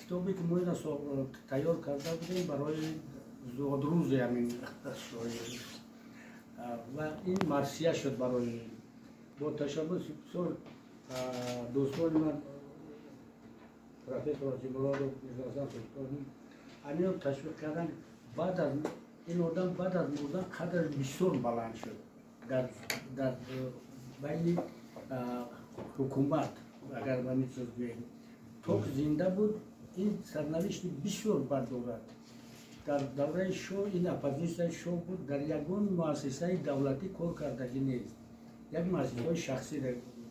Китобе ки мо ина тайёр карда будем барои зодрӯзи ҳамин шоир ва ин марсия шуд барои бо ташаббуси бисёр дӯстони ман, профессор Ҳоҷимуродов, Мирзоҳасан Султонӣ, ҳамино ташвиқ карданд. Баъд аз ин одам, баъд аз мурдан, қадраш бисёр баланд шуд дар байни ҳукумат, агар ба ин чиз гӯем. То ки зинда буд, ин сарнавишти бисёр бад дорад. Дар давраи шоҳ ин оппозитсияи шоҳ буд, дар ягон муассисаи давлатӣ кор кардагӣ нест, як муассисаҳои шахсӣ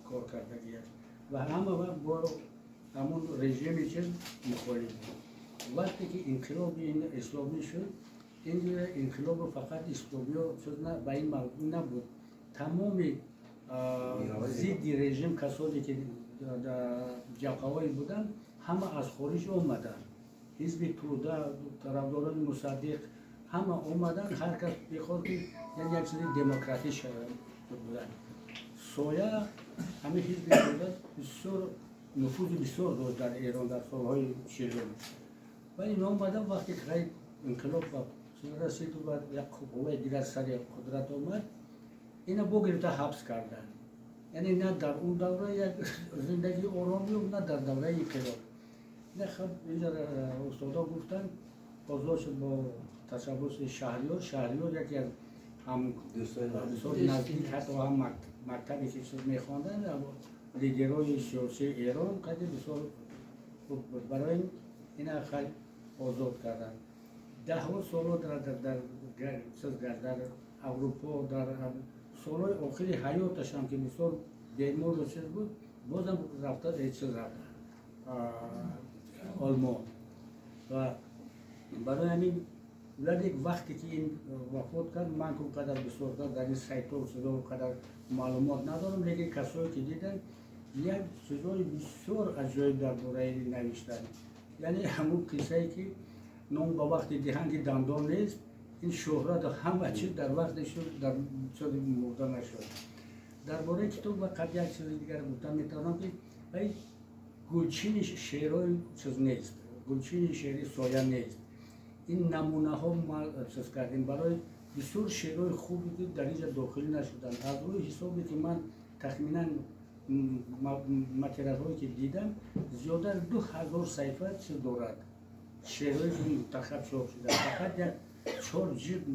кор кардагӣ аст ва ҳама вақт бо ҳамон режими чиз мухолиф буд. Вақте ки инқилоби ин исломӣ шуд, ин инқилобро фақат исломиё чиз ба ин мавзӯъ набуд, тамоми зидди режим касоне ки ҷабҳаҳое буданд, ҳама аз хориҷ омаданд. Ҳизби Туда, тарафдорони Мусаддиқ, ҳама омаданд. Ҳар кас мехост, ки як чизи демократӣ буданд. Соя, ҳамин ҳизби Туда бисёр нуфузи бисёр дошт дар Эрон дар солҳои 40-ум. Ва ин омаданд, вақте ки инқилоб ба расиду баъд як қувваи дигар сари қудрат омад, ина бо гирифта ҳабс карданд. Яъне на дар он давра як зиндагии ором ёфт, на дар давраи инқилоб. Ина хаб инҷа устодо гуфтанд, озод шуд бо ташаббуси Шаҳриёр. Шаҳриёр яке аз ҳам бисёр наздик, ҳатто ҳам мактабе ки чиз мехонданд, лидерҳои сиёсии Эрон қади бисёр хуб буд. Барои ина хай озод карданд. Даҳҳо солҳо дар Аврупо, дар солҳои охири ҳаёташам ки бисёр бемору чиз буд, бозам рафта чиз рафта Олмон. Ва барои ҳамин вале вақте ки ин вафот кард, ман ку қадар бисёртар дар ин сайтҳо чизо қадар маълумот надорам, лекин касое ки диданд, як чизои бисёр аҷоиб дар бораи ин навиштанд. Яъне ҳамун қиссае ки ном ба вақти диҳанд, ки дандон нест, ин шӯҳрату ҳама чиз дар вақте шуд, дар чизи мурда нашуд. Дар бораи китоб ва қабл як чизи дигар гуфтан метавонам, ки вай гулчини шеърҳои чиз нест, гулчини шеъри Соя нест. Ин намунаҳо ма чиз кардем барои бисёр шеърҳои хубе ки дар инҷа дохил нашуданд. Аз рӯи ҳисобе ки ман тахминан материалҳое ки дидам, зиёда аз 2000 саҳифа чиз дорад, шеърҳое ки мунтахаб чоп шуданд. Фақат як 4 ҷилд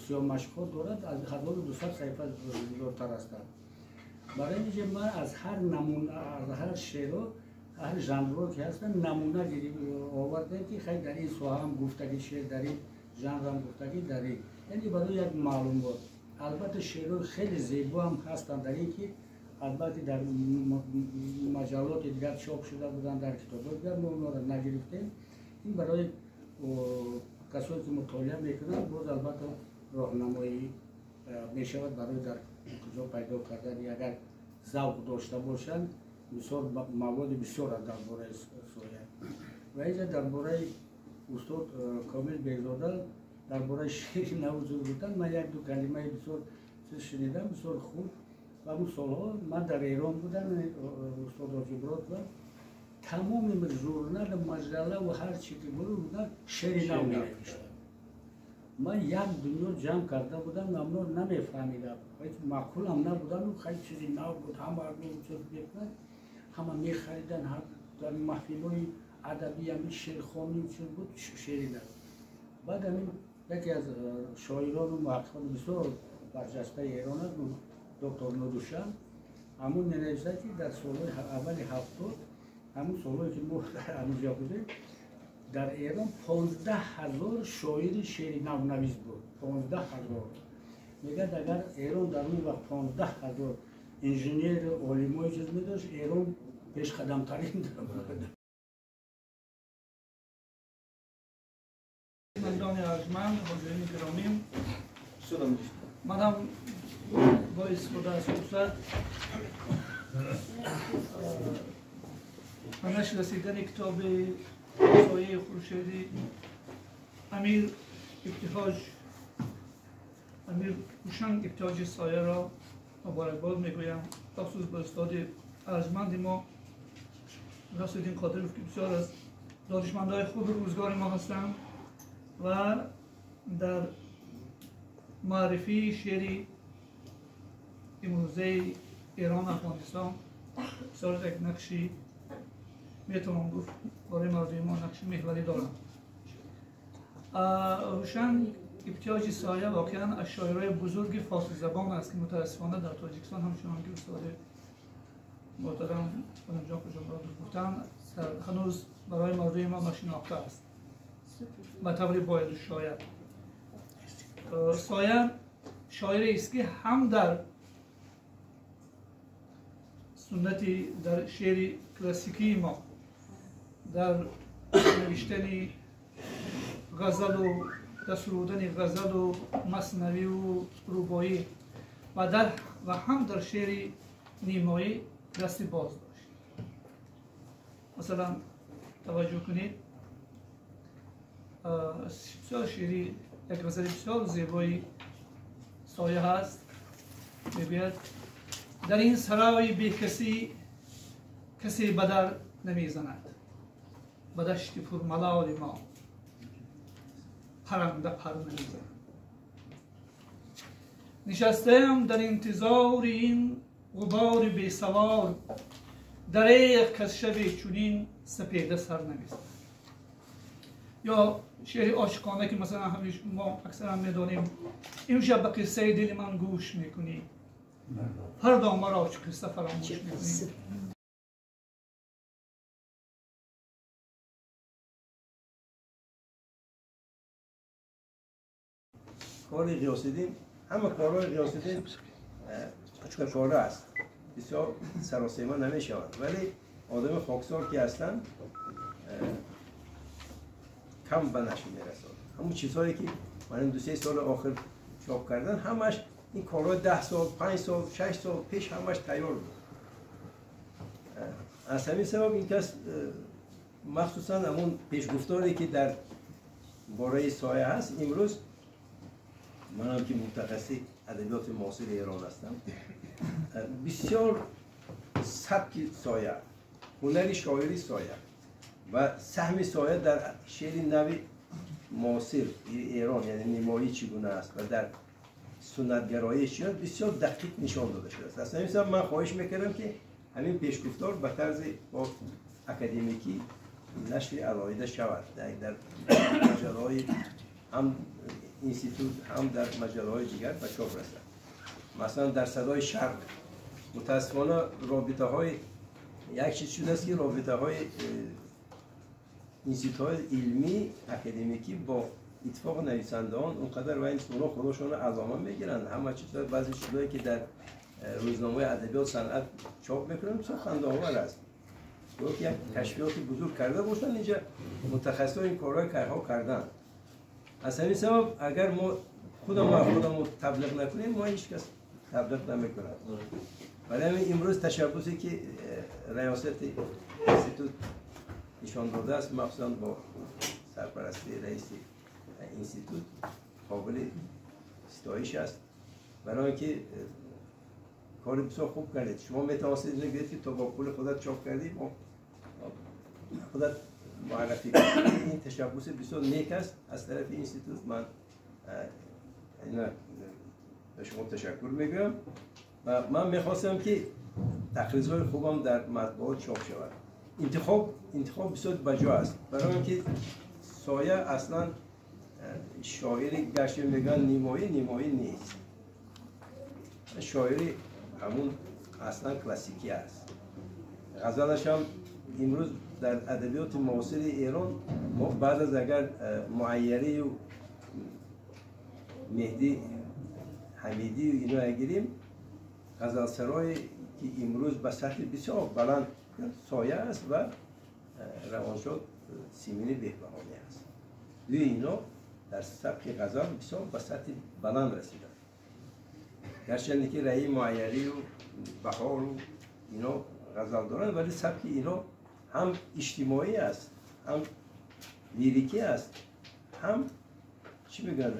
сиёҳмашқҳо дорад, аз 1200 саҳифа зиёдтар ҳастанд. Барои инҷа ман аз ҳар намуна, аз ҳар шеърҳо, ҳар жанрҳо ки ҳастанд, намуна овардем, ки хай дар ин соҳа ҳам гуфтагӣ шеър, дар ин жанр ҳам гуфтагӣ, дар ин, яъне барои як маълумот. Албатта шеърҳои хеле зебо ҳам ҳастанд дар ин ки албатта дар маҷаллоти дигар чоп шуда буданд, дар китобҳои дигар, мо онҳоро нагирифтем. Ин барои касое ки мутолиа мекунанд, боз албатта роҳнамоӣ мешавад барои дар куҷо пайдо кардани, агар завқ дошта бошанд. Бисёр маводи бисёр аст дар бораи Соя. Ва инҷа дар бораи устод Комил Бегзода, дар бораи шеъри навзуд гуфтан, ман як ду калимаи бисёр чиз шунидам, бисёр хуб. Ва он солҳо ман дар Эрон будам, устод Ҳоҷимурод ва тамоми журнал, маҷалла ва ҳар чи ки буд, шеъри нав менавиштанд. Ман як дунё ҷамъ карда будам, амно намефаҳмидам, маъқулам набудам. Хеле чизи нав буд, ҳама чиз мекунад, ҳама мехариданд. Дар маҳфилҳои адабӣ ҳамин шеърхонӣ чиз буд, шеъри нав. Баъд ҳамин яке аз шоирону муҳаққиқони бисёр барҷастаи Эрон аст, доктор Нурушан, ҳамун менависад, ки дар солҳои аввали 70, ҳамун солҳое ки мо ҳамунҷо будем, дар Эрон 15 000 шоири шеъри навнавис буд. 15 000. Мегӯяд, агар Эрон дар он вақт 15 000 инженеру олимои чиз медошт, Эрон пешқадамтарин. Мандони арҷманд, ҳозирини гиромӣ, манам бо истифода аз фурсат ба нашр расидани китоби Сояи хуршеди Амир Ибтиҳоҷ, Амир Ҳушанг Ибтиҳоҷи Сояро муборакбод мегӯям. Бахусус ба устоди арҷманди мо Насриддин Қодиров, ки бисёр аз دانشمندای خوب روزگار ما هستند و در معرفی شعری امروزه ایران و افغانستان بسیار یک نقشی میتونم گفت برای مردم ما نقش محوری دارند. هوشنگ ابتهاج سایه واقعا از شاعرای بزرگ فارسی زبان است که متاسفانه در تاجیکستان همچنان که استاد محترم خانم خوشمراد گفتن هنوز برای مردم ما ناشناخته است به طور باید و شاید. سایه شاعری است که هم در سنتی در شعر کلاسیکی ما در نوشتن غزل و در سرودن غزل و مثنوی و رباعی و هم در شعر نیمایی دست باز داشت. مثلا توجه کنید بسیار شعری یک غزل بسیار زیبایی سایه هست، میگوید در این سرای بی کسی کسی به در نمیزند، به دشت پرملال ما پرنده پر نمیزند. نشستم در انتظار این غبار بی سوار، دریغ که از شب چنین سپیده سر نمیزند. یا شعر عاشقانه که مثلا همیشه ما اکثرا میدانیم، امشب به قصه دل من گوش میکنی، فردا مرا چه قصه فراموش میکنی. کار غیاث‌الدین، همه کارهای غیاث‌الدین کاره است، بسیار سراسیمه نمیشود، ولی آدم خاکسار که هستن کم به نشر میرسد. همون چیزهایی که من 2-3 سال آخر چاپ کردن همش این کارهای 10 سال، 5 سال، 6 سال پیش همش تیار بود. از همین سبب این کس مخصوصا همون پیشگفتاری که در باره سایه هست، امروز منم که متخصص ادبیات معاصر ایران هستم، بسیار سبک سایه، هنر شاعری سایه و سهم سایه در شعر نو معاصر ایران، یعنی نیمایی چگونه است و در سنتگرایی شعر بسیار دقیق نشان داده شده است. اصلا همین من خواهش میکردم که همین پیشگفتار به طرز با اکادمیکی نشر علاهیده شود در مجله‌های هم اینستیتوت هم در مجله‌های دیگر به چاپ رسد. مثلا در صدای شرق متاسفانه رابطه های یک چیز شده است که رابطه های اینستیتوت های علمی اکادمیکی با اتفاق نویسندگان اونقدر و این اونا خودشون علامه میگیرن. همه چیزا بعضی چیزایی که در روزنامه ادبیات صنعت چاپ میکنن بسیار خنده‌آور است. که یک کشفیات بزرگ کرده باشن اینجا متخصصان این کارهای کارها کردن. از همین سبب اگر ما خودمون تبلیغ نکنیم ما هیچ کس تبلیغ نمیکند. برای همین امروز تشبثی که ریاست اینستیتوت نشان داده است، مخصوصا با سرپرستی رئیس اینستیتوت، قابل ستایش است. برای اینکه کار بسیار خوب کردید. شما میتوانستید بگید که تو با پول خودت چاپ کردی، با خودت معرفی کردی. این تشبث بسیار نیک است از طرف اینستیتوت. من به شما تشکر میگم و من میخواستم که تقریظهای خوبم در مطبوعات چاپ شود. انتخاب بسیار بجا است، برای اینکه سایه اصلا شاعری گرچه میگن نیمایی نیست، شاعری همون اصلا کلاسیکی است. غزلش هم امروز در ادبیات معاصر ایران ما بعد از اگر معیری و مهدی حمیدی و اینا گیریم، غزل سرایی که امروز به سطح بسیار بلند سایه است و روانشاد سیمین بهبهانی است. دوی اینا در سبک غزل بسیار به سطح بلند رسیدن. گرچه که رأی معیری و بهار و اینا غزل دارن، ولی سبک اینا هم اجتماعی است، هم لیریکی است، هم چی میگن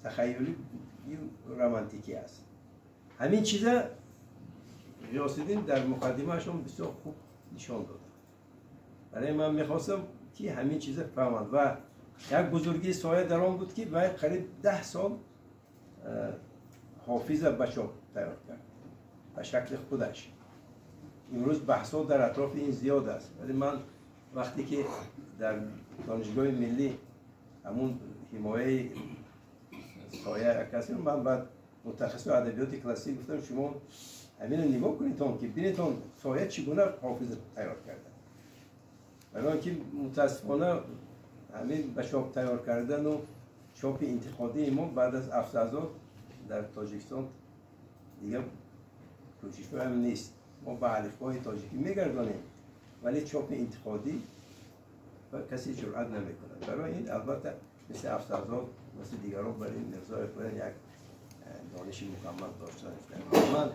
تخیلی رمانتیکی است. همین چیزا غیاث‌الدین در مقدمه‌شون بسیار خوب نشان داده. Барои ман мехостам ки ҳамин чиза фаҳманд ва як бузургии Соя дар он буд, ки вай қариб 10 сол Ҳофиза ба чоп тайёр кард ба шакли худаш. Имрӯз баҳсҳо дар атрофи ин зиёд аст, вале ман вақте ки дар Донишгоҳи миллӣ ҳамун ҳимояи Соя касем, ман баъд мутахассиси адабиёти классик гуфтам, шумо ҳаминро нигоҳ кунедтон, ки бинедтон, Соя чӣ гуна Ҳофиза тайёр карда. Барои он ки мутаассифона ҳамин ба чоп тайёр кардану чопи интиқодии мо баъд аз Афзалзод дар Тоҷикистон дигар кӯшишҳоям нест. Мо ба алифбои тоҷикӣ мегардонем, вале чопи интиқодӣ касе ҷуръат намекунад. Барои ин, албатта, мисли Афзалзод, мисли дигарон, барои Мирзоев бояд як дониши мукаммал доштан. Ман